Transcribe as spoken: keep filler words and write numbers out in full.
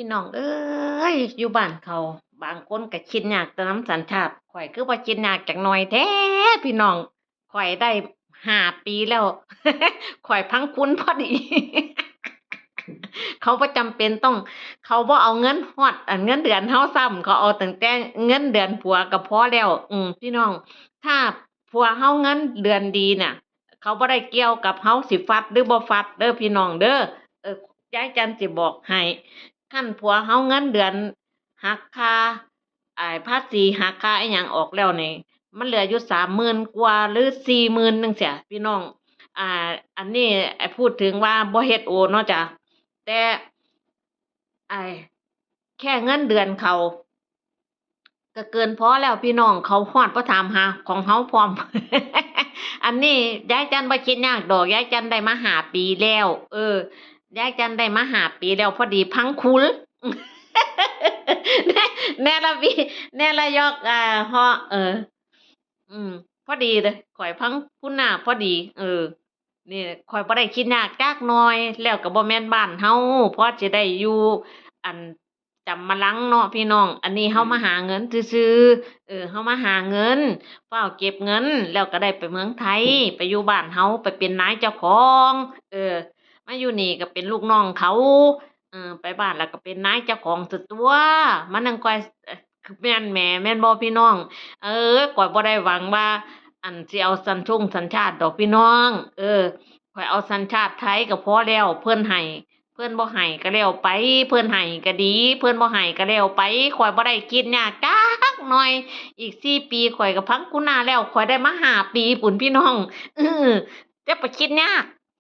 พี่น้องเอ้ย อยู่บ้านเขา บางคนก็คิดยากแต่นำสัญชาติ ข้อยคือบ่คิดยากจักหน่อยแท้พี่น้อง ข้อยได้ห้าปีแล้ว ข้อยพังคุณพอดี เขาบ่จำเป็นต้อง เขาบ่เอาเงินฮอด อันเงินเดือนเฮาซ้ำ เขาเอาตั้งแต่เงินเดือนผัวก็พอแล้ว อืม พี่น้อง ถ้าผัวเฮาเงินเดือนดีน่ะ เขาบ่ได้เกี่ยวกับเฮาสิฟัดหรือบ่ฟัดเด้อพี่น้องเด้อ เออ ยายจันสิบอกให้ คันผัวเฮาเงินเดือนหักค่า ไอ้ภาษีหักค่าอิหยังออกแล้วนี่ มันเหลืออยู่สามหมื่นกว่าหรือสี่หมื่นจั่งซี้พี่น้อง อ่า อันนี้ ไอ้พูดถึงว่าบ่เฮ็ดโอเนาะจ้ะ แต่ ไอ้ แค่เงินเดือนเขา ก็เกินพอแล้วพี่น้อง เขาฮอดบ่ถามหาของเฮาพร้อม อันนี้ยายจันบ่คิดยากดอก ยายจันได้มาห้าปีแล้ว เออ ยายจันได้มาห้าปีแล้ว พอดีพังคุณ แน่ละวี แน่ละยอก อ่า เฮาะ เออ อืม พอดีเลย ข้อยพังคุณหน้าพอดี เออ นี่ข้อยบ่ได้คิดยากจักหน่อย แล้วก็บ่แม่นบ้านเฮา พอสิได้อยู่ อัน จำมาลังเนาะพี่น้อง อันนี้เฮามาหาเงินซื่อๆ เออ เฮามาหาเงิน ฟ้าวเก็บเงิน แล้วก็ได้ไปเมืองไทย ไปอยู่บ้านเฮา ไปเป็นนายเจ้าของ เออ มาอยู่นี่ก็เป็นลูกน้องเขา เออ ไปบ้านแล้วก็เป็นนายเจ้าของซั้นตั่ว มานั่งคอย เอ่อ แม่นแหม แม่นบ่พี่น้อง เออ ข้อยบ่ได้หวังว่า อัน สิเอาสัญชงสัญชาติดอกพี่น้อง เออ ข้อยเอาสัญชาติไทยก็พอแล้ว เพิ่นให้ เพิ่นบ่ให้ก็แล้วไป เพิ่นให้ก็ดี เพิ่นบ่ให้ก็แล้วไป ข้อยบ่ได้คิดยากจักหน่อย อีกสี่ปีข้อยก็พังคุณหน้าแล้ว ข้อยได้มาห้าปีพู้นพี่น้อง เออ จะไปคิดยาก